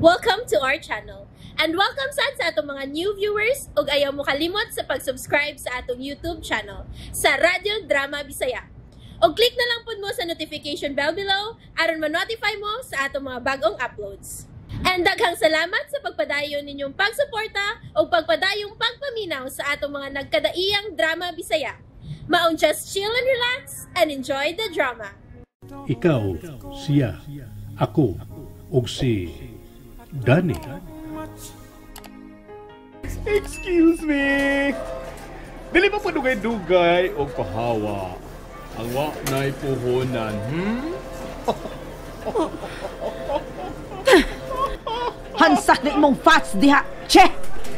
Welcome to our channel. And welcome sad sa atong mga new viewers ug ayaw mo kalimot sa pag-subscribe sa atong YouTube channel sa Radyo Drama Bisaya. Og click na lang pud mo sa notification bell below aron ma-notify mo sa atong mga bagong uploads. And daghang salamat sa pagpadayon ninyong pagsuporta ug pagpadayong pagpaminaw sa atong mga nagkadaiyang drama Bisaya. Maong just chill and relax and enjoy the drama. Ikaw, siya, ako, ug si Danny. Excuse me. Dili pa padugay-dugay og pahawa. Ang wa na'y puhunan, Hansak na imong fats diha. Che!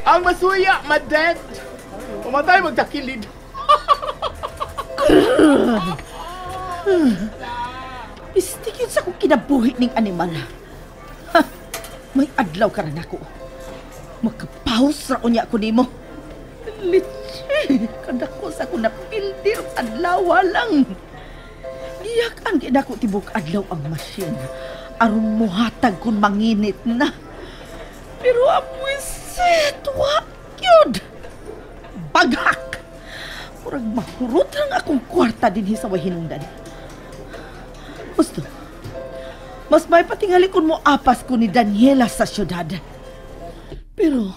Ang masuya, maded. Umatay magtakilid. Pistik yun sa kong kinabuhi ning animal. Ha, may adlaw ka na nako. Makapaus ra unya ko nimo. Litsi, kadako sa ko napildir adlaw lang. Giyak-an gid ako tibok adlaw ang machine. Aron mohatag kun manginit na. Pero apuisit, wa gyud. Baghak. Murag mahurot lang akong kwarta dinhi sa way hinungdan. Gusto. Mas may patingali kun mo apas ko ni Daniela sa syudad. Pero,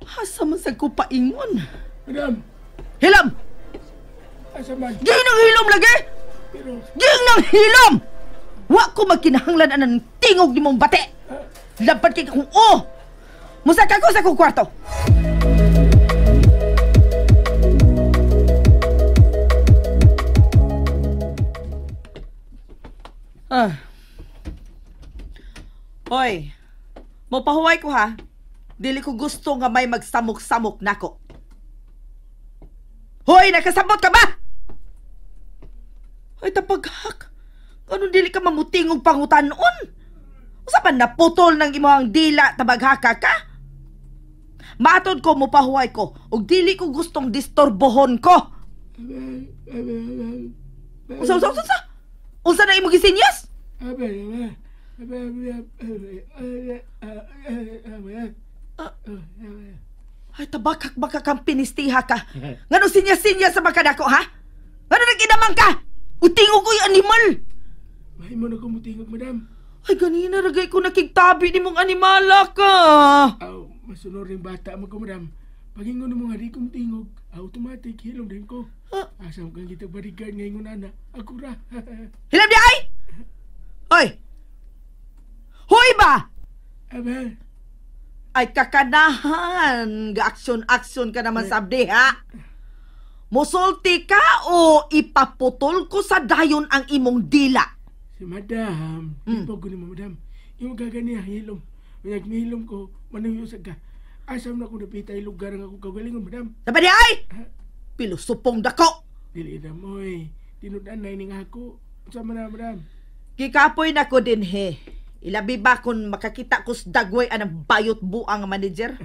asa man sa ko paingon? Madam! Hilam! Asa man? Ginang hilom lagi! Pero... Ginang hilom! Wa ko magkinahanglan anang tingog ni mong bate! Lampad kay kung oh! Musaka ko sa akong kwarto! Ah. Hoy, mopahuway ko ha. Dili ko gusto nga may magsamok-samok nako. Hoy, nakasabot ka ba? Ay, tapaghak. Ano dili ka mamutingog pangutanon? Usa man naputol ng imong dila tabaghaka ka? Matod ko, mopahuway ko, ug dili ko gustong disturbohon ko. Usa, usa, usa, usa? Unsa na imong gisinyas? Ay, tabakak baka kang pinistiha ka. Ngano sinya-sinya sa makadako, ha? Ngano nag-inamang ka? Utingog ko'y animal! Mahimo na ko mutingog, madam. Ay, ganina ragay ko nakigtabi ni mong animala ka. Aw, masunor rin bata mo ko, madam. Pagingon mo nga di ko mutingog, automatic, hilom din ko. Asam kang kitag bodyguard ngayon ana. Ako ra. Hilom di ay! Hoy! Hoy ba? Aba. Ay, kakanahan. Ga-aksyon-aksyon ka naman sabdi, ha? Musulti ka o ipaputol ko sa dayon ang imong dila? Si madam, ipago ni mo, madam. Yung gaganiya, hilom. Nagmihilom ko, manuyusag ka. Asam na kung napita yung lugar ang akong kagalingon, madam. Dapat di ay! Pilusupong dako! Dili na mo'y. Tinudan na ining ako. Sama na, madam. Gikapoy na ko din, he. Ilabi ba kung makakita ko sa dagway anang bayot buang manager?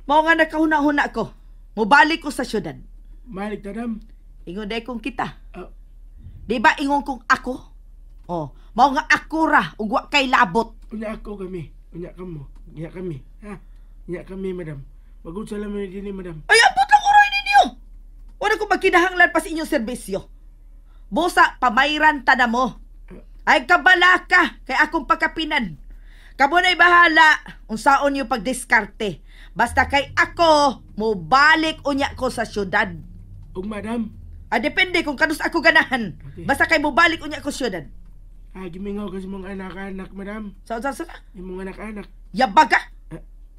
Mao nga nakahuna-huna ko. Mubalik ko sa syudad. Malik, madam. Ingon day kong kita. Di ba ingon kong ako? Oh, mao nga ako ra ug wa kay labot. Unya ako kami. Unya kamo. Unya kami. Ha? Unya kami, madam. Magud sa lamin dinhi, madam. Ay, ambot lang uroy ninyo. Wala ko magkinahanglan pa sa inyong serbisyo. Busa, pamayran ta na mo. Ay, kabala ka kay akong pagkapinan. Kamo na'y bahala unsaon yung pagdiskarte. Basta kay ako, mobalik unya ko sa syudad. Ug madam? Ah, depende kung kanus ako ganahan. Okay. Basta kay mobalik unya ko sa syudad. Ah, gimingaw ka sa mga anak-anak, madam. Sa, sa, sa? Yung mga anak-anak. Yabag ka?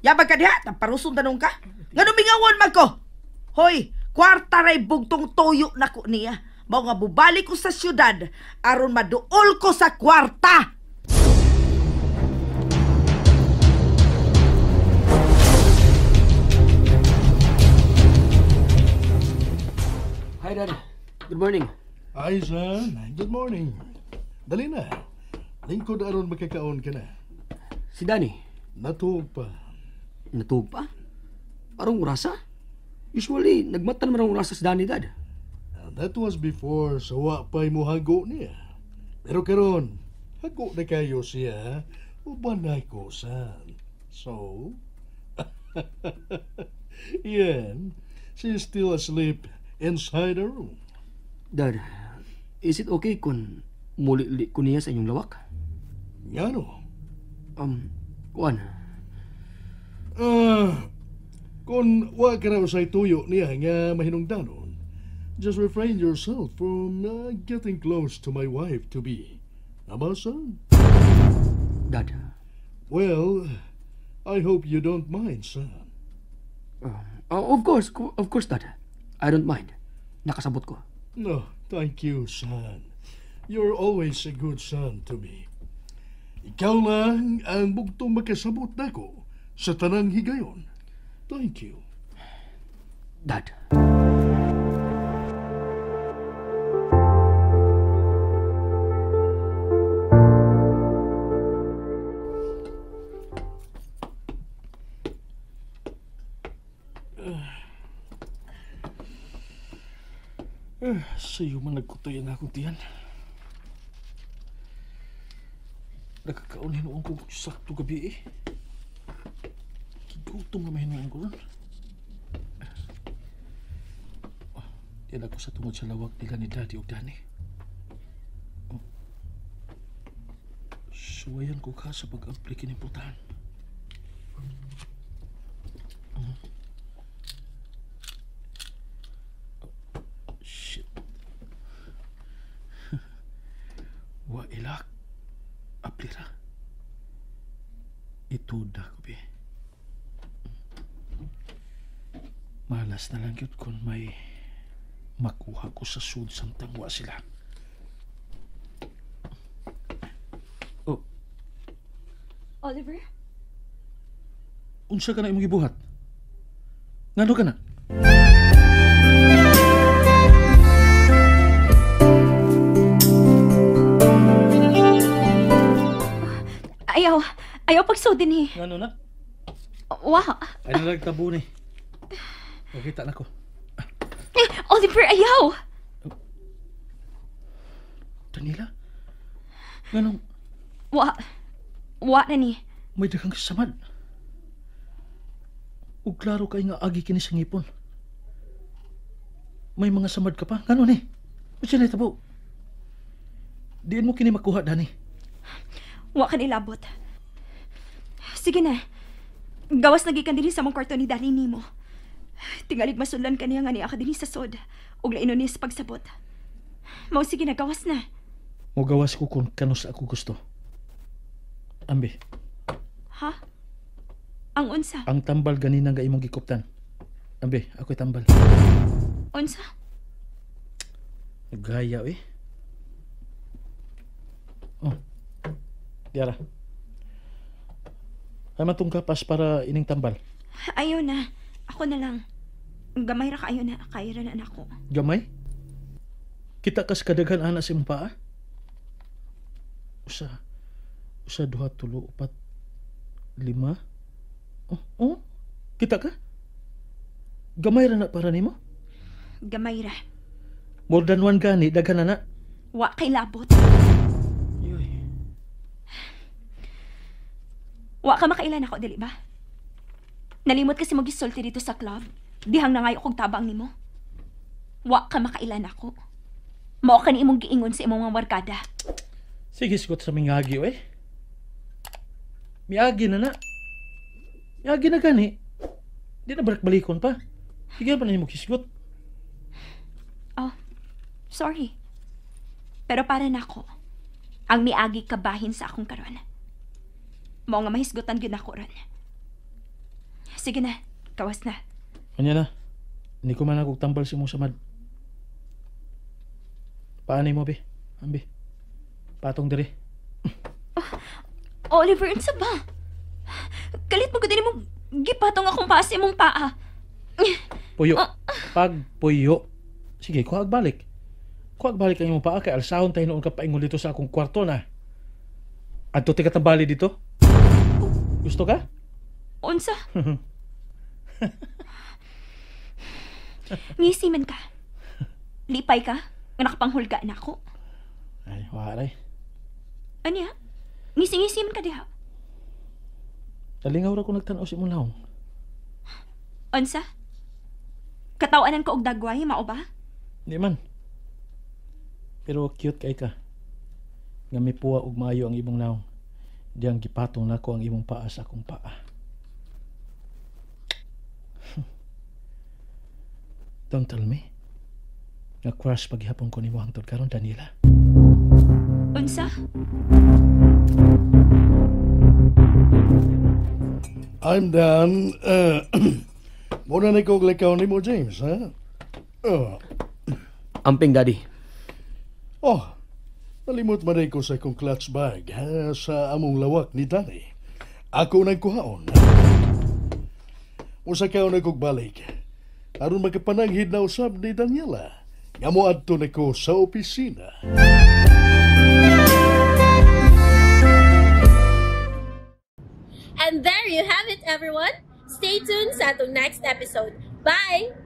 Yabag ka diha? Tamparuson tanong ka? Nga mingawan man ko? Hoy, kwarta ray bugtong toyo na ko niya. Mao nga bubalik ko sa syudad aron maduol ko sa kwarta. Hi, Dad. Good morning. Hi, son. Good morning. Dali na. Lingkod aron makakaon ka na. Si Danny? Natuog pa. Natuog pa? Arong orasa? Usually, nagmata naman ang orasa si Danny, Dad. That was before sa wa pa'y muhago niya. Pero karon, hago na kayo siya. Uban na ko, son. So? Yan, she's still asleep inside her room. Dad, is it okay kung muli ko niya sa inyong lawak? Ngano? Kuan. Kung wa ka raw sa tuyo niya nga mahinungdanon, just refrain yourself from getting close to my wife to be. Aba, son? Dad. Well, I hope you don't mind, son. Of course, Dad. I don't mind. Nakasabot ko. No, thank you, son. You're always a good son to me. Ikaw lang ang bugtong makasabot nako sa tanang higayon. Thank you. Dad. Sa'yo man nagkutoy ang akong tiyan. Nagkakaon hinuon ko sakto gabi eh. Kigutom na mahinuon ko ron. Yan ako sa tungod sa lawak nila ni Daddy o Danny. Oh. Suwayan ko ka sa pag-ampli kinimportahan. Oh. Shit. Wa ilak. Aplira. Ituda ko be. Malas na lang yun kung may makuha ko sa sud samtang wa sila. Oh. Oliver? Unsa ka na imong gibuhat? Ngano ka na? Ayaw. Ayaw pagsudin eh. Ngano na? Wa. Ay nalagtabo ni. Makita na ko. Oliver, ayaw! Daniela? Nganong? Wa. Wa na ni. May daghang samad. Ug klaro kay nga agi kini sa ngipon. May mga samad ka pa? Ngano ni? Unsa na tabo? Diin mo kini makuha, Dani. Wa ka nilabot. Sige na. Gawas na gikan dinhi sa mong kwarto ni Dani nimo. Tingalig masulan ka niya nga niya ka dinhi sa sod. Ug lainon niya sa pagsabot. Mao sige na, gawas na. Mogawas ko kung kanus ako gusto. Ambi. Ha? Ang unsa? Ang tambal ganina nga imong gikuptan. Ambi, ako'y tambal. Unsa? Gaya eh. Oh. Diara. Ay matong kapas para ining tambal. Ayaw na. Ako na lang. Gamay ra kaayo na. Kaya ra na nako. Gamay? Kita kas kadaghan ana sa imong paa? Usa, duha, tulo, upat, lima. Oh, oh. Kita ka? Gamay ra na para nimo? Gamay ra. More than one gani, daghan na na. Wa kay labot. Yoy. Wa ka makailan ako, dili ba? Nalimot kasi magisulti dito sa club. Dihang nangayo kog tabang nimo. Wa ka makailan ako. Mao ka ni imong giingon sa imong mga barkada. Sige, sigot sa mingagi, eh. Miagi na na. Miagi na gani. Di na balik-balikon pa. Sige pa na nimo kisgot. Oh, sorry. Pero para nako, ang miagi kabahin sa akong karon. Mao nga mahisgutan gyud nako ron. Sige na, kawas na. Kanya na. Hindi ko man ako tambal si mong samad. Paano mo, be? Ambi. Patong diri. Oh, Oliver, unsa ba? Kalit mo ko din mong gipatong akong paa sa imong paa. Puyo. Pagpuyo. Sige, kuha balik. Kuha balik ang imong paa kay alsahon tayo noon ka paingon dito sa akong kwarto na. Adto ti katambali dito? Gusto ka? Unsa? Ngisi man ka. Lipay ka? Nga nakapanghulga na ako. Ay, waray. Anya? Ngisi-ngisi man ka diha. Nalingaw ra ko nagtan-aw sa imong nawong. Unsa? Katawanan ko og dagway, mao ba? Di man. Pero cute kay ka. Nga mipuwa og maayo ang imong nawong. Diyang gipatong nako ang imong paa sa akong paa. Don't tell me. Nga crush paghihapon ko nimo hangtod karon, Daniela. Unsa? I'm done. Muna na ko likaw nimo, James, ha? Oh. Amping, Daddy. Oh, nalimot man ko sa akong clutch bag, ha, sa among lawak ni Danny. Ako nagkuhaon. Usa ka na kog balik. Aron makapananghid na usab ni Daniela. Nga moadto na ko sa opisina. And there you have it, everyone. Stay tuned sa atong next episode. Bye!